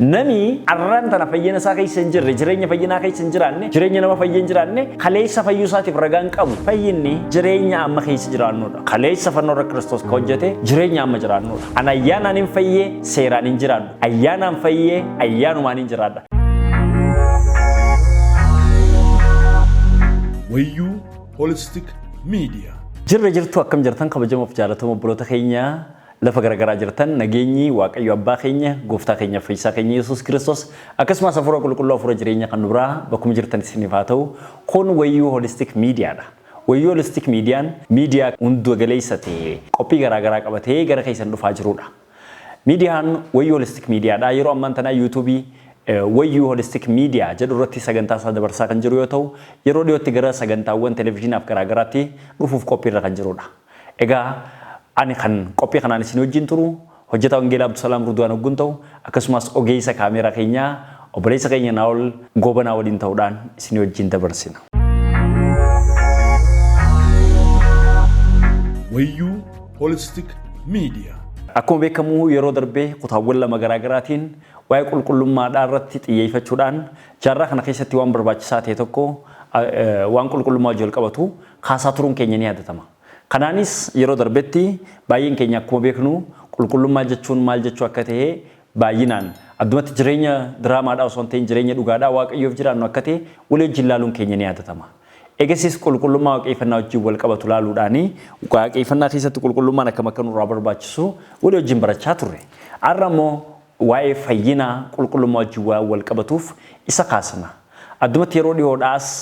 Nami arraan tana fayyina isaa keessa hin jirre, jireenya fayyinaa keessa hin jiraanne, jireenya nama fayyee hin jiraanne, kaleessa fayyuu isaatiif ragaa hin qabu. Fayyinni jireenya amma keessa jiraannudha. Kaleessa fannoo irra Kiristoos ka hojjete jireenya amma jiraannudha. Ani ayyaanaan hin fayyee, seeraan hin jiraadhu. Ayyaanaan fayyee, ayyaanumaan hin jiraadha. Wayyuu Holistic Media. Jirra jirtu, akkam jirtan, kabajamoof jaalatamoo obboloota keenya lafa garaagaraa jirtan? Nageenyi Waaqayyo Abbaa keenya, Gooftaa keenya, Fayyisaa keenya Yesuus Kiristoos, akkasumas Hafuura Qulqulluu, hafuura jireenya kan nu biraa bakkuma jirtan isiniif haa ta'u. Kun Wayyuu Holistic Miidiyaadha. Wayyuu Holistic Miidiyaan miidiyaa hunda galeessa ta'e qophii garaagaraa qabatee gara keessan dhufaa jirudha. Miidiyaan Wayyuu Holistic Miidiyaadha. Yeroo ammaan tanaa Yuutuubii Wayyuu Holistic Miidiyaa jedhu irratti sagantaa isaa dabarsaa kan jiru yoo ta'u, yeroo dhiyootti gara sagantaawwan televezyiinaaf garaagaraatti dhufuuf qophiirra kan jirudha. Egaa ani kan qophii kanaan isin wajjin turu hojjetaa Wangeelaa Abdusalaam Rudwaan hogguun ta'u, akkasumas ogeessa kaameeraa keenyaa obboleessa keenya Naa'ol Goobanaa waliin ta'uudhaan isin wajjin dabarsina. Wayyuu Holistic Media. Akkuma beekamu, yeroo darbee kutaawwan lama garaagaraatiin waa'ee qulqullummaadhaa irratti xiyyeeffachuudhaan jaarraa kana keessatti waan barbaachisaa ta'e tokko, waan qulqullummaa wajjin wal qabatu kaasaa turuun keenya ni yaadatama. Kanaanis yeroo darbetti baay'een keenya akkuma beeknu qulqullummaa jechuun maal jechuu akka ta'e, baay'inaan addumatti jireenya diraamaadhaa osoo hin ta'in jireenya dhugaadhaa Waaqayyoof jiraannu akka ta'e walii wajjin laaluun keenya ni yaadatama. Eegasiis qulqullummaa waaqeeffannaa wajjin wal qabatu laaluudhaani waaqeeffannaa keessatti qulqullummaan akkam akka nurraa barbaachisu walii wajjin barachaa turre. Har'a immoo waa'ee fayyinaa qulqullummaa wajjin waan wal qabatuuf isa kaasna. Addumatti yeroo dhiyoodhaas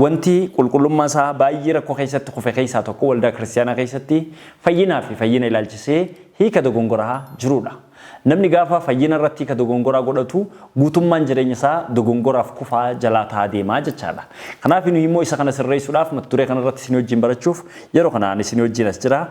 wanti qulqullummaa isaa baay'ee rakkoo keessatti kufe keessaa tokko waldaa kiristaanaa keessatti fayyinaa fi fayyina ilaalchisee hiika dogongoraa jirudha. Namni gaafa fayyina irratti hiika dogongoraa godhatu guutummaan jireenya isaa dogongoraaf kufaa jalaa ta'aa deemaa jechaadha. Kanaaf nuyi immoo isa kana sirreessuudhaaf mata duree kana irratti isin wajjin barachuuf yeroo kana ani isin wajjin as jira.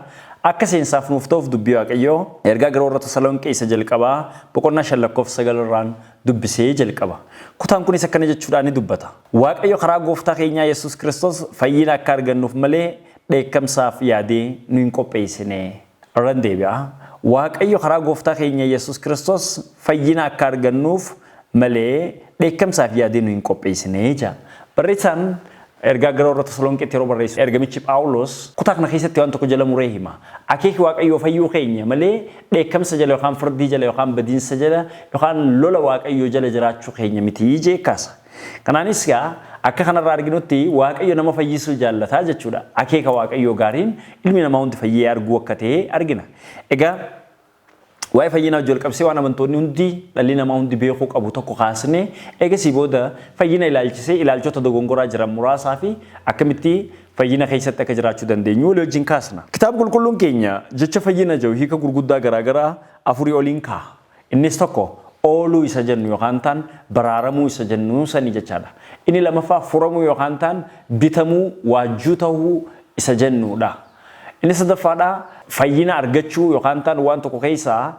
Akka seensaaf nuuf ta'uuf dubbii Waaqayyoo ergaa gara warra Tasalonqee isa jalqabaa boqonnaa 5 lakkoofsa 9 irraan dubbisee jalqaba. Kutaan kunis akkana jechuudhaan ni dubbata. Waaqayyo karaa gooftaa keenyaa Yesuus Kiristoos fayyina akka argannuuf malee dheekkamsaaf yaadee nu hin qopheessine. Irran deebi'a. Waaqayyo karaa gooftaa keenya Yesuus Kiristoos fayyina akka argannuuf malee dheekkamsaaf yaadee nu hin qopheessine jedha. Barreessaan ergaa gara warra Tasalonqeetti yeroo barreessu ergamichi Phaawulos kutaa kana keessatti waan tokko jala muree hima. Akeeki Waaqayyoo fayyuu keenya malee dheekkamsa jala yookaan firdii jala yookaan badiinsa jala yookaan lola Waaqayyoo jala jiraachuu keenya miti jee kaasa. Kanaanis gaa akka kanarraa arginutti Waaqayyo nama fayyisuu jaallataa jechuudha. Akeeka Waaqayyoo gaariin ilmi namaa hundi fayyee arguu akka ta'e argina. Egaa waa'ee fayyinaa wajjin wal qabsiisee waan amantoonni hundi, dhalli namaa hundi beekuu qabu tokko kaasnee, eegasii booda fayyina ilaalchisee ilaalchota dogongoraa jiran muraasaa fi akkamitti fayyina keessatti akka jiraachuu dandeenyu walii wajjin kaasna. Kitaaba Qulqulluun keenya jecha fayyina jedhu hiika gurguddaa garaagaraa afurii oliin kaa'a. Innis tokko ooluu isa jennu yookaan taan baraaramuu isa jennu sanii jechaadha. Inni lamaffaa furamuu yookaan taan bitamuu, waajjuu ta'uu isa jennuudha. Inni sadaffaadha fayyina argachuu yookaan taan waan tokko keessaa,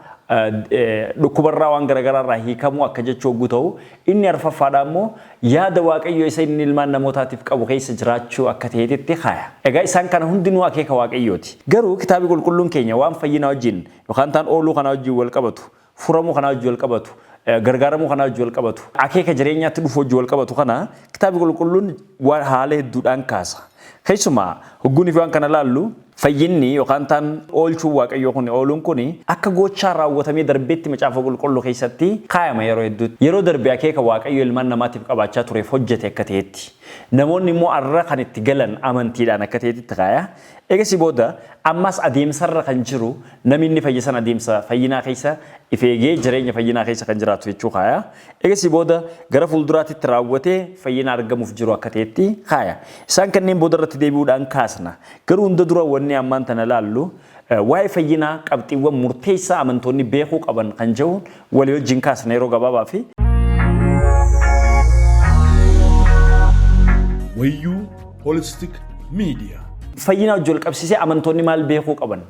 dhukkubarraa, waan garaagaraa irraa hiikamuu akka jechuu hogguu ta'u, inni arfaffaadha immoo yaada Waaqayyoo isa inni ilmaan namootaatiif qabu keessa jiraachuu akka ta'eetitti kaaya. Egaa isaan kana hundinuu akeeka Waaqayyooti. Garuu Kitaabni Qulqulluun keenya waan fayyina wajjin yookaan taan ooluu kanaa wajjin wal qabatu, furamuu kanaa wajjin wal qabatu, gargaaramuu kanaa wajjin wal qabatu, akeeka jireenyaatti dhufu wajjin wal qabatu kana Kitaabni Qulqulluun waan haala hedduudhaan kaasa. Keessumaa hogguunii fi waan kana laallu, fayyinni yookaan taan oolchuun Waaqayyoo kun, ooluun kun akka gochaa raawwatamee darbeetti Macaafa Qulqulluu keessatti kaayama yeroo hedduutti. Yeroo darbe akeeka Waaqayyo ilmaan namaatiif qabaachaa tureef hojjete akka ta'etti. Namoonni immoo arra kan itti galan amantiidhaan akka ta'etti kaaya. Egasii booda ammas adeemsarra kan jiru, namni inni fayyisan adeemsa fayyinaa keessa if eegee jireenya fayyinaa keessa kan jiraatu jechuu kaaya. Egasii booda gara fuulduraatitti raawwatee fayyina argamuuf jiru akka ta'etti kaaya. Isaan kanneen booda irratti deebi'uudhaan kaasna. Garuu hunda dura wanni ammaan tana laallu waa'ee fayyinaa qabxiiwwan murteessaa amantoonni beekuu qaban kan jedhu walii wajjin kaasna yeroo gabaabaa fi. Wayyuu Holistic Media. Fayyina wajjin wal qabsiisee amantoonni maal beekuu qaban?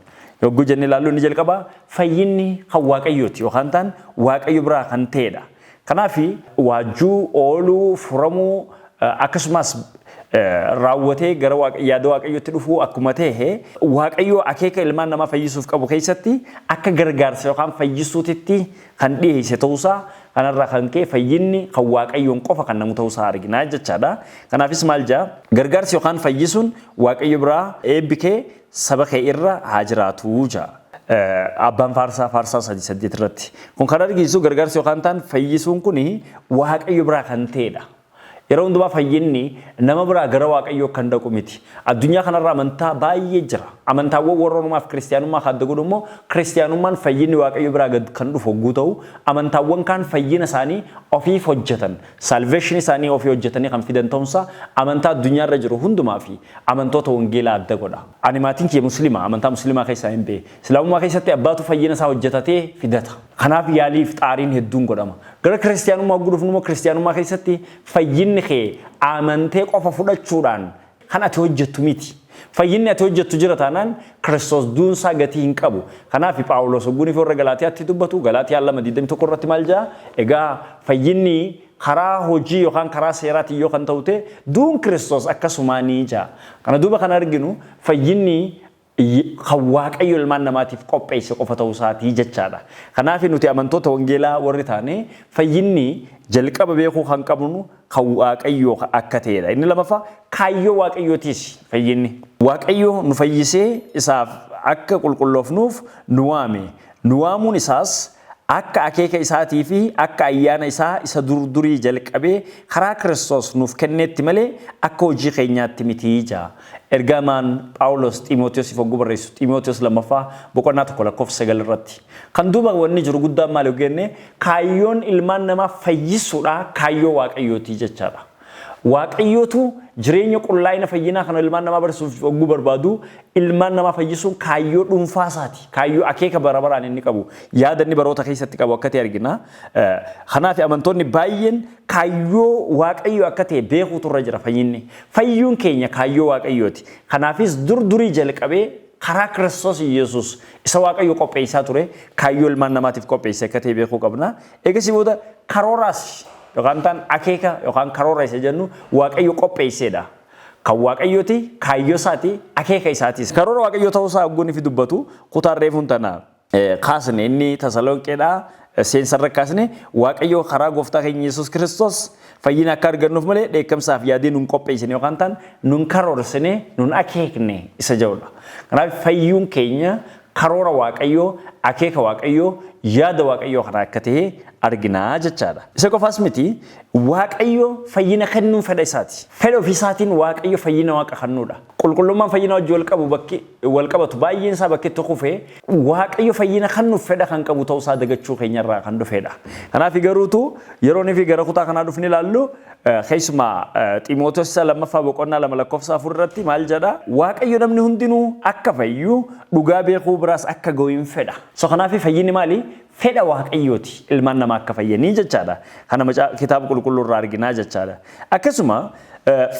Yogguu jennee ilaallu, inni jalqabaa fayyinni kan Waaqayyooti yookaan ta'an Waaqayyo biraa kan ta'edha. Kanaaf waajjuu, ooluu, furamuu, akkasumas Raawwatee gara yaada Waaqayyootti dhufuu akkuma ta'e, Waaqayyoo akeeka ilmaan namaa fayyisuuf qabu keessatti akka gargaarsa yookaan fayyisuutitti kan dhiyeesse ta'uusaa, kanarraa kan ka'e fayyinni kan Waaqayyoon qofa kan namu ta'uusaa argina jechaadha. Kanaafis maal jaa? Gargaarsi yookaan fayyisuun Waaqayyo biraa, eebbi kee saba kee irra haa jiraatu jaa. Abbaan faarsaa Faarsaa 3:8 irratti. Kun kan argisiisu gargaarsi yookaan ta'an fayyisuun kun Waaqayyo biraa kan ta'edha. Yeroo hundumaa fayyinni nama biraa gara Waaqayyoo kan dhaqu miti. Addunyaa kanarra amantaa baay'ee jira. Amantaawwan warra Ormaaf kiristiyaanummaa kan adda godhu immoo, kiristiyaanummaan fayyinni Waaqayyo biraa gad kan dhufu hogguu ta'u, amantaawwan kaan fayyina isaanii ofiif hojjetan, salvation isaanii ofii hojjetanii kan fidan ta'uunsaa amantaa addunyaarra jiru hundumaa fi amantoota wangeelaa adda godha. Ani maatiin kiyya Musliima, amantaa Musliimaa keessaa hin be'e. Islaamummaa keessatti abbaatu fayyina isaa hojjetatee fidata. Kanaaf yaaliif xaariin hedduun godhama. Gara kiristiyaanummaa hogguu dhufnu immoo, kiristiyaanummaa keessatti fayyinni kee amantee qofa fudhachuudhaan kan ati hojjettu miti. Fayyinni ati hojjettu jira taanaan Kiristoos duunsaa gatii hin qabu. Kanaaf Phaawulos hogguunii fi warra Galaatiyaatti dubbatu Galaatiyaa 2:21 irratti maal jedha? Egaa fayyinni karaa hojii yookaan karaa seeraatiin yoo kan ta'u ta'e, duun Kiristoos akkasumaa ni ja'a. Kana duuba kan arginu fayyinni kan Waaqayyo ilmaan namaatiif qopheesse qofa ta'uu isaatii jechaadha. Kanaaf nuti amantoota wangeelaa warri taane fayyinni jalqaba beekuu kan qabnu kan Waaqayyoo akka ta'edha. Inni lamaffaa kaayyoo Waaqayyootiis fayyinni. Waaqayyo nu fayyisee isaaf akka qulqulloofnuuf nu waame. Nu waamuun isaas akka akeeka isaatii fi akka ayyaana isaa isa dur durii jalqabee karaa Kiristoos nuuf kenneetti malee akka hojii keenyaatti miti ja'a. Ergamaan Phaawulos Xiimotewosiif hogguu barreessu Xiimotewos lammaffaa boqonnaa 1 lakkoofsa 9 irratti. Kan duuba wanni jiru guddaan maali yoo jenne, kaayyoon ilmaan namaa fayyisuudha kaayyoo Waaqayyooti jechaadha. Waaqayyootu jireenya qullaa'ina fayyinaa kana ilmaan namaa barsiisuuf hogguu barbaadu, ilmaan namaa fayyisuun kaayyoo dhuunfaa isaati. Kaayyoo akeeka bara baraan inni qabu, yaada inni baroota keessatti qabu akka ta'e argina. Kanaaf amantoonni baay'een kaayyoo Waaqayyoo akka ta'e beekuutu irra jira fayyinni. Fayyuun keenya kaayyoo Waaqayyooti. Kanaafis dur durii jalqabee karaa Kiristoos Yesuus isa Waaqayyo qopheessaa ture kaayyoo ilmaan namaatiif qopheesse akka ta'e beekuu qabna. Eegasii booda karooraas yookaan ta'an akeeka yookaan karoora isa jennu Waaqayyo qopheessedha. Kan Waaqayyooti, kaayyoo isaati, akeeka isaatis. Karoora Waaqayyoo ta'uusaa hogguun fi dubbatu kutaan reefuun tana kaasne, inni Tasalonqeedhaa seensarra kaasne, Waaqayyo karaa gooftaa keenya Yesuus Kiristoos fayyina akka argannuuf malee dheekkamsaaf yaadee nun qopheessine yookaan ta'an nun karoorsine, nun akeekne isa jedhudha. Kanaaf fayyuun keenya karoora Waaqayyoo, akeeka Waaqayyoo, yaada Waaqayyoo kana akka ta'e arginaa jechaadha. Isa qofaas miti, Waaqayyo fayyina kennuun fedha isaati. Fedha ofiisaatiin Waaqayyo fayyina Waaqa kennuudha. Qulqullummaan fayyina wajji wal qabu bakki wal qabatu baay'een isaa bakki itti kufe Waaqayyo fayyina kennuuf fedha kan qabu ta'uu isaa dagachuu keenyarraa kan dhufedha. Kanaaf garuutu yeroo nuyi gara kutaa kanaa dhufni ilaallu, keessumaa Xiimotewos isa lammaffaa boqonnaa 2 lakkoofsa 4 irratti maal jedha? Waaqayyo namni hundinuu akka fayyu, dhugaa beekuu biraas akka ga'u hin fedha. So kanaaf fayyinni maali? Fedha Waaqayyooti ilmaan namaa akka fayyanii jechaadha. Kana macaa kitaaba qulqulluu irraa arginaa jechaadha. Akkasuma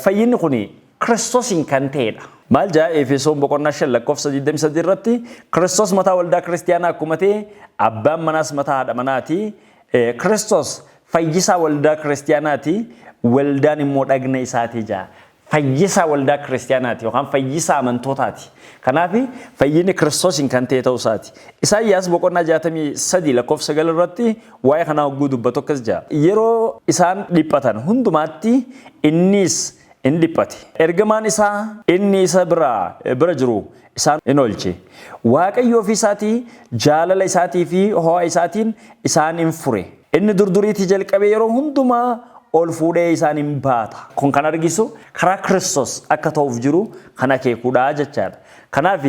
fayyinni kun Kiristoosiin kan ta'edha. Maal jedha Efesoon boqonnaa 5 lakkoofsa 23 irratti? Kiristoos mataa waldaa kiristiyaanaa akkuma ta'e, abbaan manaas mataa haadha manaati. Kiristoos fayyisaa waldaa kiristiyaanaati, waldaan immoo dhagna isaati jedha. Fayyisaa waldaa kiristiyaanaati yookaan fayyisaa amantootaati. Kanaaf fayyinni Kiristoosiin kan ta'e ta'uu isaati. Isaayyaas boqonnaa 63 lakkoofsa 9 irratti waa'ee kanaa hogguu dubbatu akkas jedha. Yeroo isaan dhiphatan hundumaatti innis in dhiphate. Ergamaan isaa inni isa bira jiru isaan in oolche. Waaqayyo ofii isaatii jaalala isaatii fi ho'a isaatiin isaan in fure. Inni durduriitii jalqabee yeroo hundumaa ol fuudhee isaan hin baata. Kun kan argisu karaa Kiristoos akka ta'uuf jiru kan akeekuudha jechaadha. Kanaaf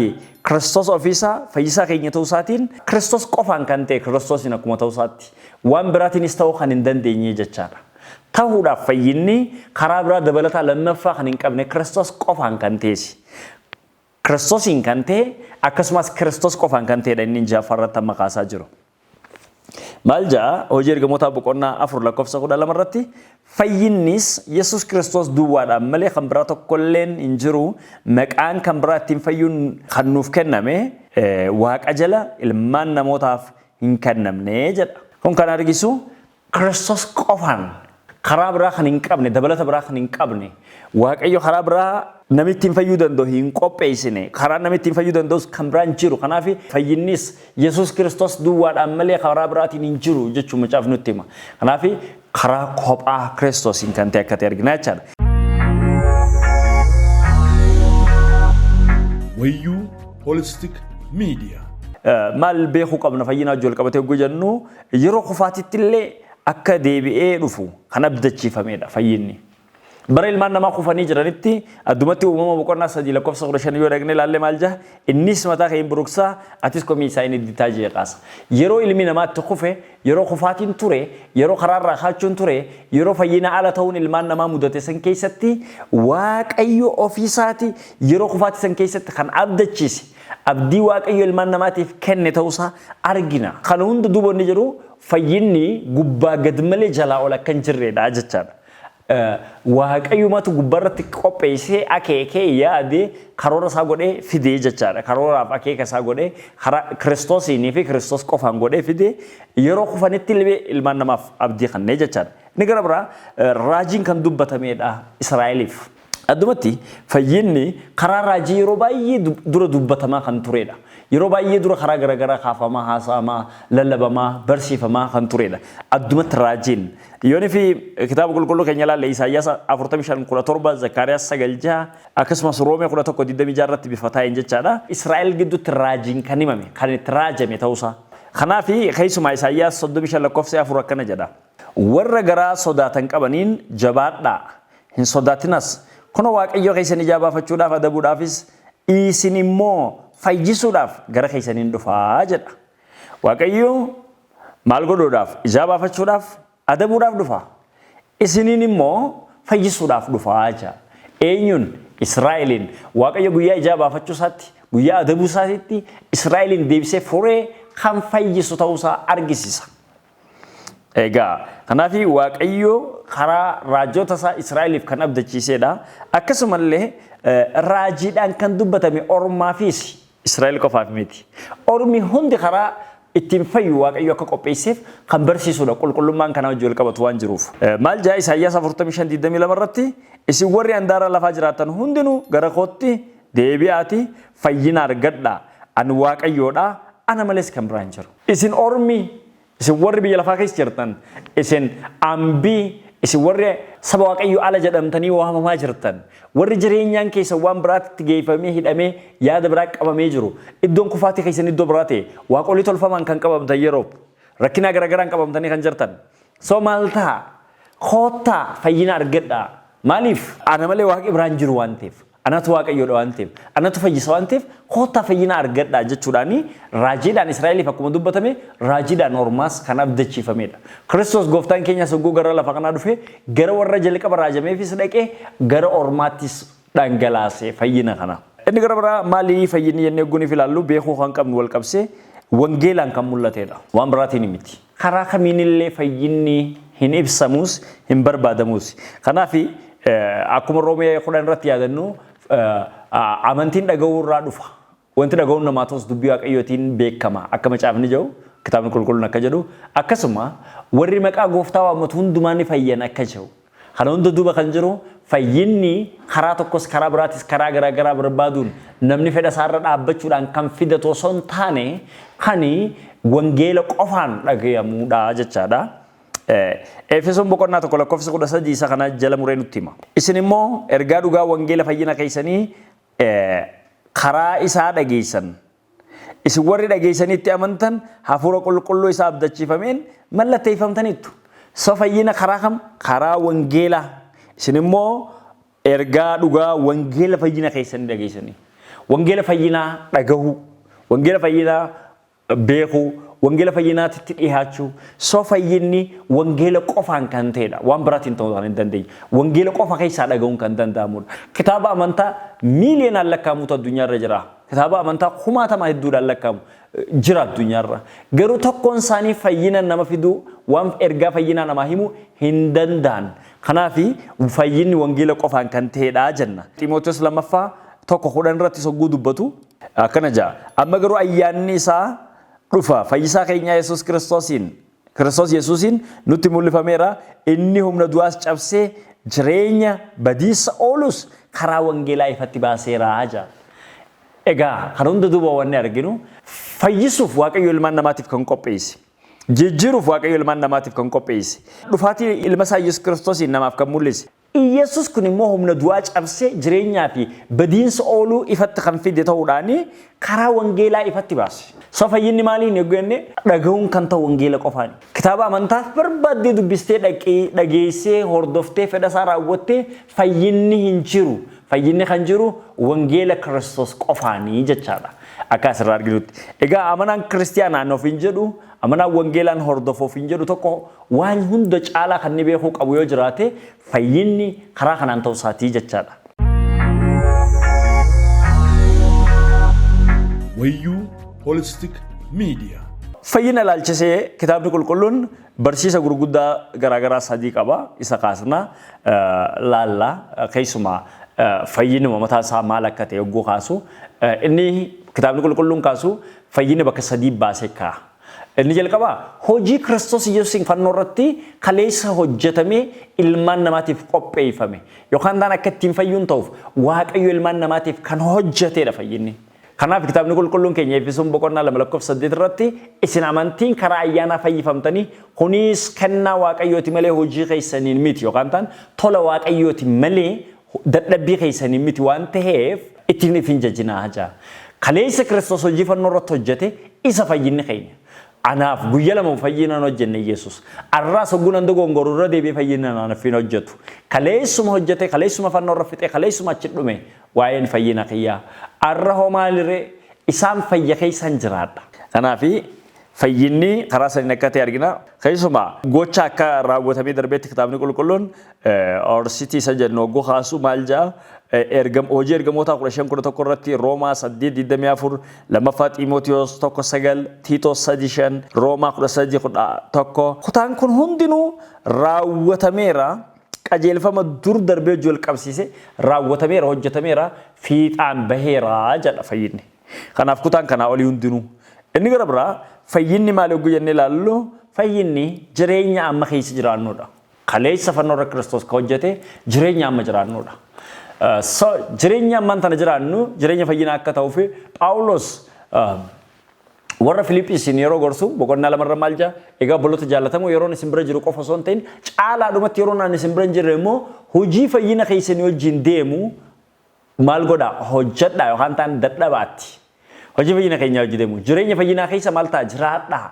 Kiristoos ofiisaa fayyisaa keenya ta'uu isaatiin, Kiristoos qofaan kan ta'e, Kiristoosiin akkuma ta'uu isaatti waan biraatiinis ta'uu kan hin dandeenye jechaadha. Ta'uudhaaf fayyinni karaa biraa dabalataa lammaffaa kan hin qabne, Kiristoos qofaan kan ta'esi. Kiristoosiin kan ta'e, akkasumas Kiristoos qofaan kan ta'edha inni ja'affaa irratti amma kaasaa jiru. Maal ja'a Hojii Ergamootaa boqonnaa 4 lakkoofsa 12 irratti? Fayyinnis Yesus Kiristoos duwwaadhaan malee kan biraa tokkolleen hin jiru, maqaan kan biraa ittiin fayyuun kan nuuf kenname waaqa jala ilmaan namootaaf hin kennamne jedha. Kun kan argisu Kiristoos qofaan Karaa biraa kan hin qabne, dabalata biraa kan hin qabne, Waaqayyo karaa biraa namni ittiin fayyuu danda'u hin qopheessine. Karaa namni ittiin fayyuu danda'us kan biraan jiru. Kanaaf fayyinnis Yesuus Kiristoos duwwaadhaan malee karaa biraatiin hin jiru jechuun macaafni nutti hima. Kanaaf karaa kophaa Kiristoosiin kan ta'e akka ta'e argina jechaadha. Wayyuu Holistic Media. Maal beekuu qabna fayyinaa wajjin wal qabatee yogguu jennu, yeroo kufaatitti illee akka deebi'ee dhufu kan abdachiifamedha fayyinni. Bara ilmaan namaa kufanii jiranitti, addumatti Uumama boqonnaa 3 lakkoofsa 15 yoo dhaqnee ilaalle maal jaha? Innis mataa kee hin buruqsaa, atis komii isaa hin idditaa jee kaasa. Yeroo ilmi namaa itti kufe, yeroo kufaatiin ture, yeroo karaarraa kaachuun ture, yeroo fayyina ala ta'uun ilmaan namaa mudate san keessatti, Waaqayyo ofiisaati yeroo kufaatii san keessatti kan abdachiise, abdii Waaqayyo ilmaan namaatiif kenne ta'uusaa argina. Kana hunda duuba wanni jedhu, fayyinni gubbaa gad malee jalaa ol akka hin jirreedha jechaadha. Waaqayyumatu gubbaarratti qopheessee, akeekee, yaadee, karoora isaa godhee fidee jechaadha. Karooraaf akeeka isaa godhee, karaa Kiristoosiinii fi Kiristoos qofaan godhee fidee, yeroo kufanitti illee ilmaan namaaf abdii kennee jechaadha. Inni gara biraa raajiin kan dubbatameedha Israa'eliif. Addumatti fayyinni karaa raajii yeroo baay'ee dura dubbatamaa kan turedha. Yeroo baay'ee dura karaa garaagaraa kaafamaa, haasa'amaa, lallabamaa, barsiifamaa kan turedha. Addumatti raajiin. Yoonii fi kitaaba qulqulluu keenya ilaalle, Isaayyaas 45:17, Zakkaariyaas 9:6, akkasumas Roomee 11:26 irratti bifa taa'een jechaadha. Israa'el gidduutti raajiin kan himame, kan itti raajame ta'uusaa. Kanaaf keessumaa Isaayyaas 35 lakkoofsa 4 akkana jedha. Warra garaa sodaatan qabaniin, jabaadhaa, hin sodaatinas, kunoo Waaqayyo keessan ijaa baafachuudhaaf, adabuudhaafis, isin immoo fayyisuudhaaf gara keessan in dhufa jedha. Waaqayyo maal godhuudhaaf? Ijaa baafachuudhaaf, adabuudhaaf dhufa. Isiniin immoo fayyisuudhaaf dhufa jedha. Eenyuun? Israa'eliin. Waaqayyo guyyaa ijaa baafachuu isaatti, guyyaa adabuu isaatiitti Israa'eliin deebisee furee kan fayyisu ta'uusaa argisiisa. Egaa kanaaf Waaqayyo karaa raajota isaa Israa'eliif kan abdachiisedha. Akkasumallee raajiidhaan kan dubbatame ormaafis, Israa'el qofaaf miti. Ormi hundi karaa ittiin fayyu Waaqayyo akka qopheesseef kan barsiisudha. Qulqullummaan kanaa wajjin wal qabatu waan jiruuf. Maal jaa Isaayyaas 45:22 irratti? Isin warri handaara lafaa jiraattan hundinuu gara kootti deebi'aati fayyina argadhaa. Ani Waaqayyoodha, ana malees kan biraa hin jiru. Isin ormi, isin warri biyya lafaa keessa jirtan, isin ambii, isin warri saba Waaqayyoo ala jedhamtanii waamamaa jirtan, warri jireenyaan keessan waan biraatti geeffamee, hidhamee, yaada biraa qabamee jiru, iddoon kufaatii keessan iddoo biraa ta'e, waaqolii tolfamaan kan qabamtan, yeroo rakkinaa garaagaraan qabamtanii kan jirtan. So maal ta'a? Koottaa fayyina argadhaa. Maaliif? Ana malee waaqi biraan jiru waan ta'eef. Anatu Waaqayyoodha waan ta'eef, anatu fayyisa waan ta'eef, koottaa fayyina argadhaa jechuudhaani raajiidhaan Israa'eliif akkuma dubbatame, raajiidhaan ormaas kan abdachiifamedha. Kiristoos gooftaan keenyas hogguu gara lafa kanaa dhufe, gara warra jalqaba raajameefis dhaqee, gara ormaattis dhangalaase fayyina kana. Inni gara biraa maali fayyinni jennee hogguuniif ilaallu, beekuu kan qabnu wal qabsee wangeelaan kan mul'atedha. Waan biraatiin miti. Karaa kamiinillee fayyinni hin ibsamus, hin barbaadamus. Kanaaf akkuma Roomee 10 irratti yaadannu, amantiin dhaga'uu irraa dhufa. Wanti dhaga'uun namaa ta'us dubbii Waaqayyootiin beekama. Akka macaafni jedhu, kitaabni qulqulluun akka jedhu, akkasuma warri maqaa gooftaa waammatu hundumaa ni fayyan akka jedhu. Kana hunda duuba kan jiru, fayyinni karaa tokkos karaa biraatis karaa garaa garaa barbaaduun namni fedha isaarra dhaabbachuudhaan kan fidatu osoo hin taane, kan wangeela qofaan dhagayamuudha jechaadha. Efesoon boqonnaa 1 lakkoofsa 13 isa kana jala muree nutti hima. Isin immoo ergaa dhugaa wangeela fayyina keessanii karaa isaa dhageessan. Isin warri dhageessanii itti amantan hafuura qulqulluu isa abdachiifameen mallatteeffamtaniittu. So fayyina karaa kam? Karaa wangeelaa. Isin immoo ergaa dhugaa wangeela fayyina keessanii dhageessanii. Wangeela fayyinaa dhagahuu. Wangeela fayyinaa beekuu. Wangeela fayyinaatitti dhiyaachuu. So fayyinni wangeela qofaan kan ta'edha. Waan biraatiin ta'uu kan hin dandeenye. Wangeela qofa keessaa dhagahuun kan danda'amudha. Kitaaba amantaa miiliyoonaan lakkaa'amutu addunyaarra jira. Kitaaba amantaa kumaatama hedduudhaan lakkaa'amu jira addunyaarra. Garuu tokkoon isaanii fayyina nama fiduu, waan ergaa fayyinaa namaa himuu hin danda'an. Kanaaf fayyinni wangeela qofaan kan ta'edha jenna. Ximootiyoos lammaffaa 1:10 irratti sogguu dubbatu akkana jedha. Amma garuu ayyaanni isaa dhufa fayyisaa keenyaa Yesuus Kiristoosiin. Kiristoos Yesuusiin nutti mul'ifameera. Inni humna du'aas cabsee jireenya badiisa oolus karaa wangeelaa ifatti baaseera jedha. Egaa kan hunda duuba wanni arginu, fayyisuuf Waaqayyo ilmaan namaatiif kan qopheesse. Jijjiiruuf Waaqayyo ilmaan namaatiif kan qopheesse. Dhufaatii ilma isaa Yesuus Kiristoosiin namaaf kan mul'ise. Iyyasuus kun immoo humna du'aa cabsee jireenyaa fi badiinsa ooluu ifatti kan fide ta'uudhaan karaa wangeelaa ifatti baase. So fayyinni maaliin yogguu jenne, dhaga'uun kan ta'u wangeela qofaani. Kitaaba amantaaf barbaaddee dubbistee, dhaqee dhageessee, hordoftee, fedha isaa raawwattee fayyinni hin jiru. Fayyinni kan jiru wangeela Kiristoos qofaanii jechaadha. Akka asirraa arginutti. Egaa amanaan kiristiyaanaan of hin jedhu, amanaan wangeelaan hordofu of hin jedhu tokko waan hunda caalaa kan inni beekuu qabu yoo jiraate, fayyinni karaa kanaan ta'uu isaatii jechaadha. Wayyuu Holistic Media. Fayyina ilaalchisee kitaabni qulqulluun barsiisa gurguddaa garaagaraa sadii qaba. Isa kaasna laalla. Keessumaa fayyinuma mataa isaa maal akka ta'e yogguu kaasu, inni kitaabni qulqulluun kaasu fayyina bakka sadii baasee kaa'a. Inni jalqabaa hojii Kiristoos Yesuusiin fannoo irratti kaleessa hojjetamee ilmaan namaatiif qopheeffame yookaan taan akka ittiin fayyuun ta'uuf Waaqayyo ilmaan namaatiif kan hojjetedha fayyinni. Kanaaf kitaabni qulqulluun keenya Efesoon boqonnaa 2 lakkoofsa 8 irratti, "Isin amantiin karaa ayyaanaa fayyifamtanii, kunis kennaa Waaqayyooti malee hojii keessaniin miti," yookaan taan tola Waaqayyooti malee dadhabbii keessaniin miti waan ta'eef ittiin if hin jajinaa jedha. Kaleessa Kiristoos hojii fannoo irratti hojjete isa fayyinni keenya. Anaaf guyya lama fayyinaan hojjenne Yesuus. Arraas hogguu nan dogongoru irra deebi'ee fayyina naaf hin hojjetu. Kaleessuma hojjete, kaleessuma fannoo irra fixe, kaleessuma achi dhume waa'een fayyina kiyyaa. Arra hoo maaliree isaan fayya keessan jiraadha. Kanaafi fayyinni karaa saniin akka ta'e argina. Keessumaa gocha akka raawwatamee darbeetti kitaabni qulqulluun orsitii isa jennu hogguu kaasu maal jedha? Hojii Ergamootaa 15:11 irratti, Roomaa 8:24, lammaffaa Xiimotewos 1:9, Tiitoos 3:5, Roomaa 13:11. Kutaan kun hundinuu raawwatameera. Qajeelfama dur darbee hojii wal qabsiise raawwatameera, hojjetameera, fiixaan baheera jedha fayyinni. Kanaaf kutaan kanaa olii hundinuu. Inni gara biraa fayyinni maali hogguu jennee ilaallu, fayyinni jireenya amma keessa jiraannudha. Kaleessa fannoo irra Kiristoos ka hojjete jireenya amma jiraannudha. So jireenya ammaan tana jiraannu jireenya fayyinaa akka ta'uuf Phaawulos warra Filiiphiisiin yeroo gorsu boqonnaa lamarra maal jedha? "Egaa obboloota jaallatamoo, yeroon isin bira jiru qofa osoo hin ta'in, caalaadhumatti yeroon ani isin bira hin jirre immoo hojii fayyina keessanii wajjin deemu maal godhaa? Hojjedhaa yookaan ta'an dadhabaatti. Hojii fayyina keenyaa hojii deemu. Jireenya fayyinaa keessa maal ta'a? Jiraadhaa.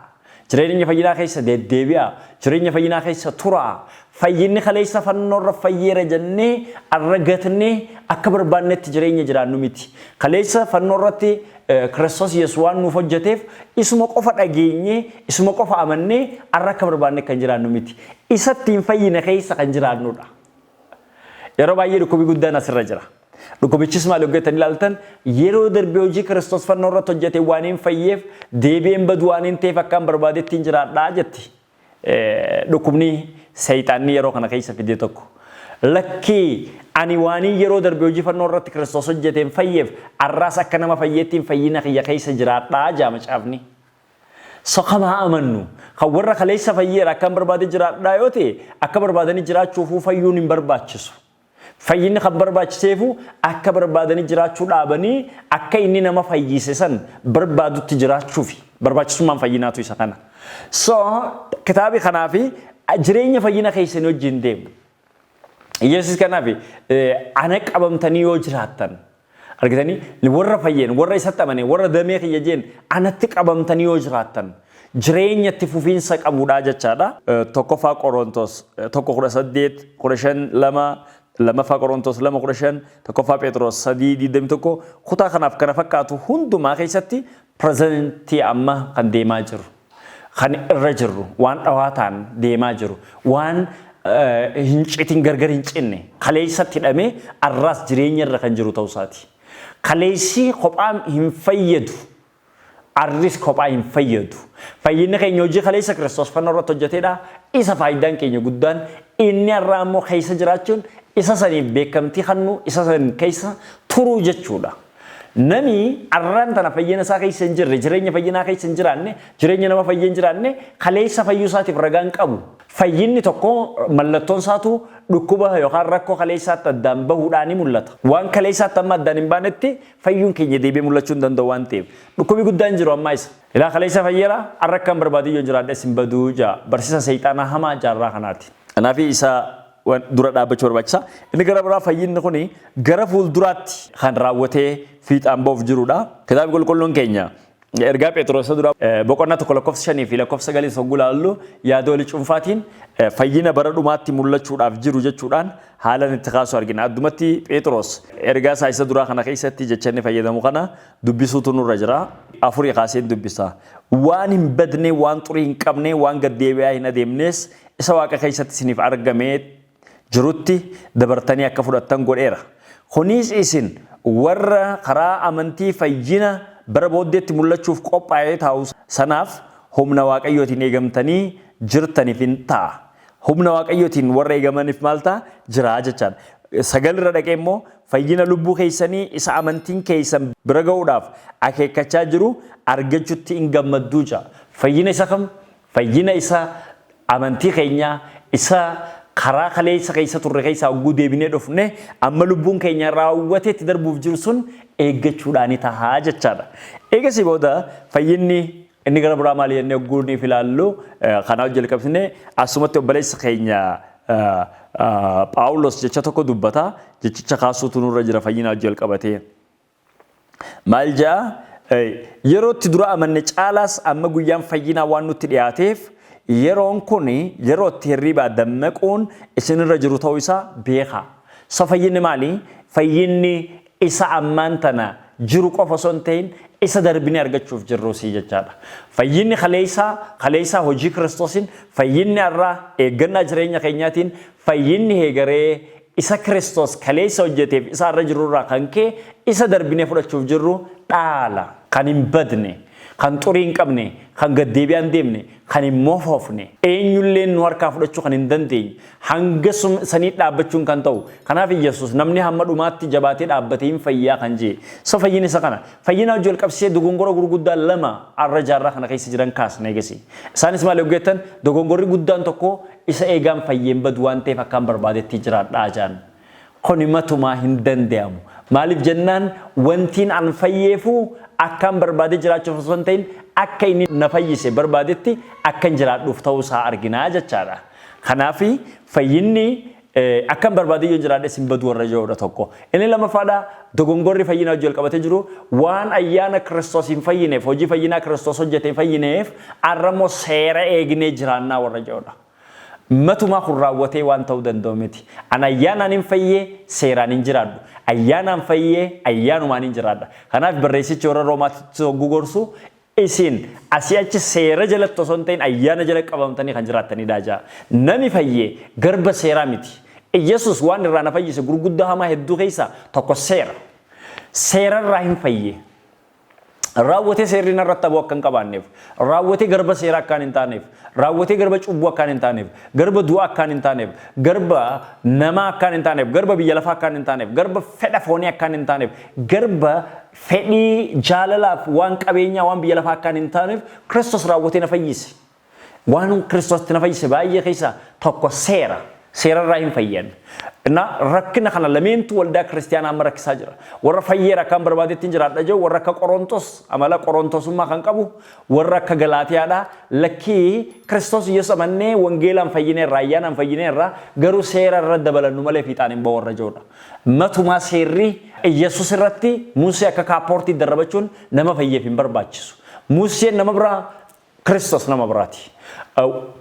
Jireenya fayyinaa keessa deddeebi'aa. Jireenya fayyinaa keessa turaa. Fayyinni kaleessa fannoorra fayyeera jennee arra gatnee akka barbaannetti jireenya jiraannu miti. Kaleessa fannoorratti Kiristoos Yesuus waan nuuf hojjeteef isuma qofa dhageenyee, isuma qofa amannee arra akka barbaanne kan jiraannu miti. Isattiin fayyine keessa kan jiraannudha. Yeroo baay'ee dhukkubi guddaan asirra jira. Dhukkubichis maal hojjetan ilaaltan, yeroo darbee hojii Kiristoos fannoo irratti hojjete waan hin fayyeef deebi'een badu waan hin ta'eef akkaan barbaadetti hin jiraadhaa jetti. Dhukkubni seexaanni yeroo kana keessa fide tokko. Lakkii, ani waan yeroo darbee hojii fannoo irratti Kiristoos hojjeteen fayyeef arraas akka nama fayyeettiin fayyina kiyya keessa jiraadhaa jaa macaafni. So kamaa amannu kan warra kaleessa fayyeera akkaan barbaade jiraadhaa yoo ta'e, akka barbaadanii jiraachuufuu fayyuun hin barbaachisu. Fayyinni kan barbaachiseefu akka barbaadanii jiraachuu dhaabanii akka inni nama fayyise san barbaadutti jiraachuufi. Barbaachisummaan fayyinaatu isa kana. So kitaabi kanaafi jireenya fayyina keessanii wajjin deemu. Yesuus kanaaf ana qabamtanii yoo jiraattan, argitanii, warra fayyeen, warra isatti amane, warra damee kiyya jeen, anatti qabamtanii yoo jiraattan jireenya itti fufiinsa qabudha jechaadha. Tokkoffaa Qorontos 1:18, 15:2, lammaffaa Qorontos 2:15, tokkoffaa Phexros 3:21, kutaa kanaaf kana fakkaatu hundumaa keessatti presentii amma kan deemaa jiru, kan irra jirru, waan dhawaa ta'an deemaa jiru, waan hin citin, gargar hin cinne, kaleessatti hidhamee arraas jireenya irra kan jiru ta'uu isaati. Kaleessi kophaa hin fayyadu. Arris kophaa hin fayyadu. Fayyinni keenya hojii kaleessa Kiristoos fannoo irratti hojjetedha. Isa faayidaan keenya guddaan inni har'aa immoo keessa jiraachuun isa saniif beekamtii kennu, isa san keessa turuu jechuudha. Nami arraan tana fayyina isaa keessa hin jirre, jireenya fayyinaa keessa hin jiraanne, jireenya nama fayyee hin jiraanne, kaleessa fayyuu isaatiif ragaa hin qabu. Fayyinni tokko mallattoon isaatu dhukkuba yookaan rakkoo kaleessaatti addaan bahuudhaan ni mul'ata. Waan kaleessaatti amma addaan hin baanetti fayyuun keenya deebi'ee mul'achuu hin danda'u waan ta'eef. Dhukkubi guddaan jiru ammaa isa. Ilaa kaleessa fayyeera, har'a akkan barbaadu yoo jiraadhes hin baduu jaa. Barsiisa seexaanaa hamaa jaarraa kanaati. Kanaaf isa dura dhaabbachuu barbaachisa. Inni gara biraa fayyinni kun gara fuulduraatti kan raawwatee fiixaan ba'uuf jirudha. Kitaabni qulqulluun keenya ergaa Phexros duraa boqonnaa 1 lakkoofsa 5 fi lakkoofsa 9 hogguu ilaallu yaada walii cuunfaatiin fayyina bara dhumaatti mul'achuudhaaf jiru jechuudhaan haalan itti kaasu argina. Addumatti Phexros ergaa isaa isa duraa kana keessatti jecha inni fayyadamu kana dubbisuutu nurra jira. 4 kaaseen dubbisa. Waan hin badne, waan xurii hin qabne, waan gad deebi'aa hin adeemnes isa waaqa keessatti isiniif argamee jirutti dabartanii akka fudhattan godheera. Kunis isin warra karaa amantii fayyina bara booddeetti mul'achuuf qophaa'ee taa'u sanaaf humna Waaqayyootiin eegamtanii jirtaniif in ta'a. Humna Waaqayyootiin warra eegamaniif maal ta'a? Jira jechaadha. 9 irra dhaqee immoo fayyina lubbuu keessanii isa amantiin keessan bira ga'uudhaaf akeekkachaa jiru argachuutti in gammadduu jedha. Fayyina isa kam? Fayyina isa amantii keenyaa isa karaa kaleessa keessa turre keessaa hogguu deebinee dhufne amma lubbuun keenya raawwatee itti darbuuf jiru sun eeggachuudhaani tahaa jechaadha. Eegasii booda fayyinni inni gara biraa maali jennee hogguu niif ilaallu kanaa hojii jalqabsine asumatti obboleessa keenya Phaawulos jecha tokko dubbata. Jechicha kaasuutu nurra jira fayyina hojii jalqabatee. Maal ja'a? Yeroo itti dura amanne caalaas amma guyyaan fayyinaa waan nutti dhiyaateef yeroon kun yeroo itti hirriibaa dammaquun isinirra jiru ta'uu isaa beekaa. So fayyinni maali? Fayyinni isa ammaan tana jiru qofa osoo hin ta'in isa darbinee argachuuf jirruusii jechaadha. Fayyinni kaleessaa kaleessaa hojii Kiristoosiin, fayyinni har'aa eeggannaa jireenya keenyaatiin, fayyinni heegaree isa Kiristoos kaleessa hojjeteef isa har'a jirru irraa kan ka'e isa darbinee fudhachuuf jirru dhaala kan hin badne, kan xurii hin qabne, kan gad deebi'aa hin deemne, kan hin mofoofne, eenyulleen nu harkaa fudhachuu kan hin dandeenye, hanga sanii dhaabbachuun kan ta'u. Kanaaf Iyyasuus namni hamma dhumaatti jabaatee dhaabbate hin fayyaa kan jee. So fayyina isa kana. Fayyina hojii wal qabsiisee dogongora gurguddaa lama har'a jaarraa kana keessa jiran kaasna eegasi. Isaanis maal yogguu jettan dogongorri guddaan tokko isa eegaan fayyeen badu waan ta'eef akkaan barbaadetti jiraadhaa jaan. Kuni matumaa hin danda'amu. Maaliif jennaan wantiin an fayyeefuu akkaan barbaadee jiraachuuf osoo hin ta'in akka inni na fayyise barbaadetti akkan jiraadhuuf ta'uu isaa arginaa jechaadha. Kanaaf fayyinni akkan barbaadee yoon jiraadhes hin badu warra jedhudha tokko. Inni lammaffaadha dogongorri fayyina hojii wal qabatee jiru waan ayyaana Kiristoos hin fayyineef hojii fayyinaa Kiristoos hojjete hin fayyineef har'a immoo seera eegnee jiraannaa warra jedhudha. Matumaa kun raawwatee waan ta'uu danda'u miti. An ayyaanaan hin fayyee seeraan hin jiraadhu. Ayyaanaan fayyee ayyaanumaan hin jiraadha. Kanaaf barreessichi warra Roomaatti hogguu gorsu isin asii achi seera jalatti osoo hin ta'in ayyaana jala qabamtanii kan jiraattanidha ja'a. Nami fayyee garba seeraa miti. Iyyasuus waan irraa na fayyise gurguddaa hamaa hedduu keessaa tokko seera. Seerarraa hin fayyee. Raawwatee seerri narratti aboo akka hin qabaanneef, raawwatee garba seeraa akkaan hin taaneef, raawwatee garba cubbuu akkaan hin taaneef, garba du'aa akkaan hin taaneef, garba namaa akkaan hin taaneef, garba biyya lafaa akkaan hin taaneef, garba fedha foonii akkaan hin taaneef, garba fedhii jaalalaaf waan qabeenyaa waan biyya lafaa akkaan hin taaneef Kiristoos raawwatee na fayyise. Waan Kiristoos na fayyise baay'ee keessaa tokko seera. Seerarraa hin fayyan. Na rakkina kana lameentu waldaa kiristiyaanaa amma rakkisaa jira. Warra fayyeera akkaan barbaadetti hin jiraadha jiru, warra akka Qorontos amala Qorontosummaa kan qabu, warra akka Galaatiyaadha. Lakkii Kiristoos Yesuus amannee wangeelaan fayyineerra, ayyaanaan fayyineerra, garuu seera irra dabalannu malee fiixaan hin ba'u warra jirudha. Matumaa seerri Yesuus irratti Musee akka kaappoortii darrabachuun nama fayyeef hin barbaachisu. Museen nama biraa Kiristoos nama biraati.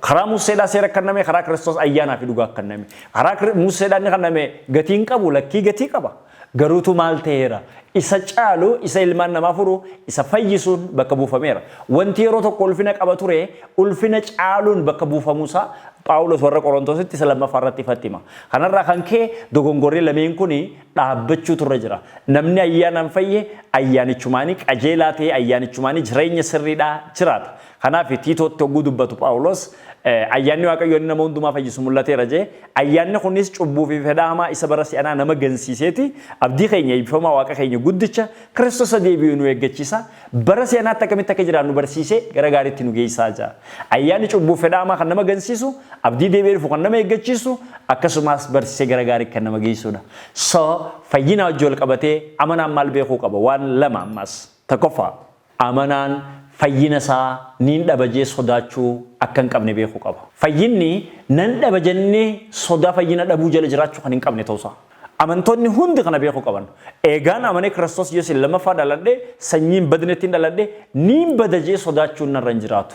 Karaa Museedhaa seera kenname, karaa Kiristoos ayyaanaa fi dhugaa kenname. Karaa Museedhaa inni kenname gatii hin qabu, lakkii gatii qaba. Garuutu maal ta'eera? Isa caalu, isa ilmaan namaa furu, isa fayyisuun bakka buufameera. Wanti yeroo tokko ulfina qaba ture, ulfina caaluun bakka buufamuusaa Phaawulos warra Qorontositti isa lammaffaa irratti ifatti hima. Kanarraa kan ka'e dogongorri lameen kun dhaabbachuutu irra jira. Namni ayyaanaan fayye ayyaanichumaanii qajeelaa ta'e ayyaanichumaanii jireenya sirriidhaa jiraata. Kanaaf Tiitootti hogguu dubbatu Phaawulos Ayyaanni Waaqayyoo inni nama hundumaa fayyisu mul'ateera jee. Ayyaanni kunis cubbuu fi fedha hamaa isa bara si'anaa nama gansiiseeti. Abdii keenya eebbifamaa Waaqa keenya guddicha Kiristoos deebi'uu nu eeggachiisa. Bara si'anaatti akkamitti akka jiraannu barsiisee gara gaariitti nu geessaa jira. Ayyaanni cubbuu fi fedha hamaa kan nama gansiisu, abdii deebi'ee dhufu kan nama eeggachiisu, akkasumas barsiisee gara gaariitti kan nama geessudha. So fayyina wajjin wal qabatee amanaan maal beekuu qaba? Waan lama ammas. Tokkoffaa, amanaan fayyina isaa niin dhaba jee sodaachuu akka hin qabne beekuu qaba. Fayyinni nan dhaba jennee sodaa fayyina dhabuu jala jiraachuu kan hin qabne ta'uusaa. Amantoonni hundi kana beekuu qaban. Eegaan amanee Kiristoos Yesuus lammaffaa dhaladhe, sanyiin badnetti dhaladhe, niin bada jee sodaachuun narra hin jiraatu.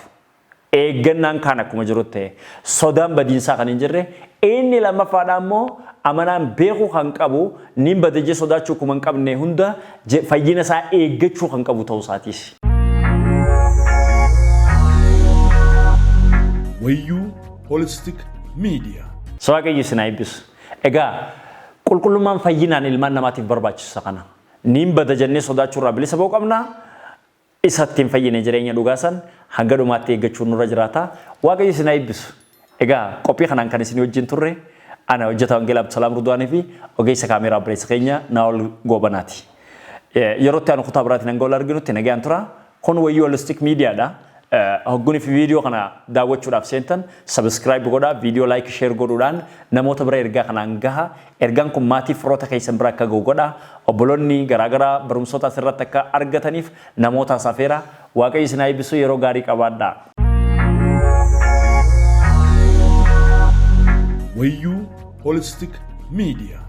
Eeggannaan kaan akkuma jirutti ta'e, sodaan badiinsaa kan hin jirre, inni lammaffaadhaa immoo amanaan beekuu kan qabu, niin bada jee sodaachuu akkuma hin qabne hunda fayyina isaa eeggachuu kan qabu ta'uu isaatiis. Wayyuu Holistic Media. Waaqayyo isin haa eebbisu. Egaa qulqullummaan fayyinaan ilmaan namaatiif barbaachisa kana. Niin bada jennee sodaachuu irraa bilisa ba'uu qabna. Isa ittiin fayyine jireenya dhugaa san hanga dhumaatti eeggachuun nurra jiraata. Waaqayyo isin haa eebbisu. Egaa qophii kanaan kan isin wajjin turre ana hojjetaa Wangeelaa Abdusalaam Rudwaanii fi ogeessa kaameeraa obboleessa keenya Naa'ol Goobanaati. Yeroo itti aanu kutaa biraatiin hanga wal arginutti nagaan tura. Kun Wayyuu Holistic Miidiyaadha. Hoggunii fi viidiyoo kana daawwachuudhaaf seentan subscribe godhaa, viidiyoo like, share godhuudhaan namoota bira ergaa kanaan gaha. Ergaan kun maatii firoota keessan bira akka gahu godhaa. Obboloonni garaagaraa barumsoota asirratti akka argataniif namoota afeera. Waaqayyo isin haa eebbisu, yeroo gaarii qabaadhaa. Wayyuu Holistic Media.